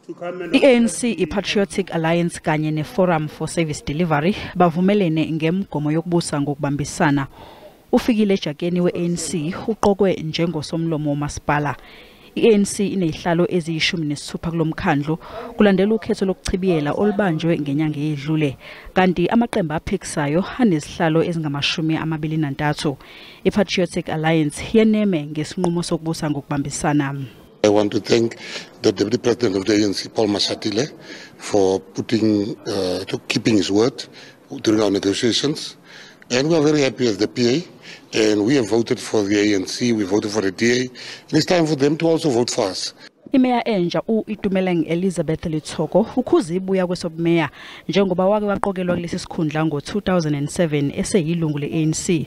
I-ANC, i-Patriotic Alliance kanye ne-Forum for Service Delivery bavumelene ngemigomo yokubusa ngokubambisana. UFikile Jakeni we-ANC uqokwe njengosomlomo womasipala. I-ANC inezihlalo eziyi-16 kulomkhandlu kulandela ukhetho lokuchibiyela olubanjwe ngenyanga eyedlule, kanti amaqembu aphikisayo anezihlalo ezingama-23. I-Patriotic Alliance yeneme ngesinqumo sokubusa ngokubambisana. I want to thank the Deputy President of the ANC, Paul Mashatile, for to keeping his word during our negotiations. And we are very happy as the PA, and we have voted for the ANC, we voted for the DA, and it's time for them to also vote for us. Imeya entsha u-Itumeleng Elizabeth Letsoko ukhuza ibuya kwesobumeya njengoba wake waqokelwa kulesi sikhundla ngo-2007 eseyilungu le-ANC.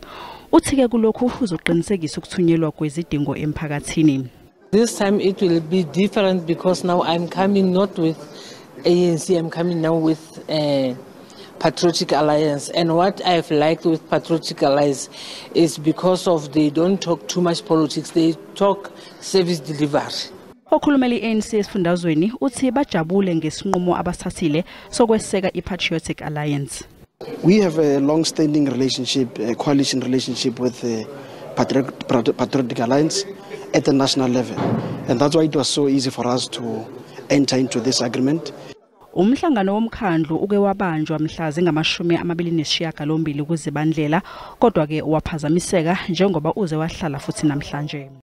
Uthi-ke kulokhu uzoqinisekisa ukuthunyelwa kwezidingo emphakathini. This time it will be different because now I'm coming not with ANC, I'm coming now with Patriotic Alliance. And what I've liked with Patriotic Alliance is because of they don't talk too much politics, they talk service delivery. Okhulumela i-ANC esifundazweni uthi bajabule ngesinqumo abasithathile sokweseka i-Patriotic Alliance. We have a long-standing relationship, a coalition relationship with the Patriotic Alliance at the national level. And that's why it was so easy for us to enter into this agreement. Umhlangano womkhandlu uke wabanjwa mhla zingama-28 kuZibandlela, kodwa ke waphazamiseka njengoba uze wahlala futhi namhlanje.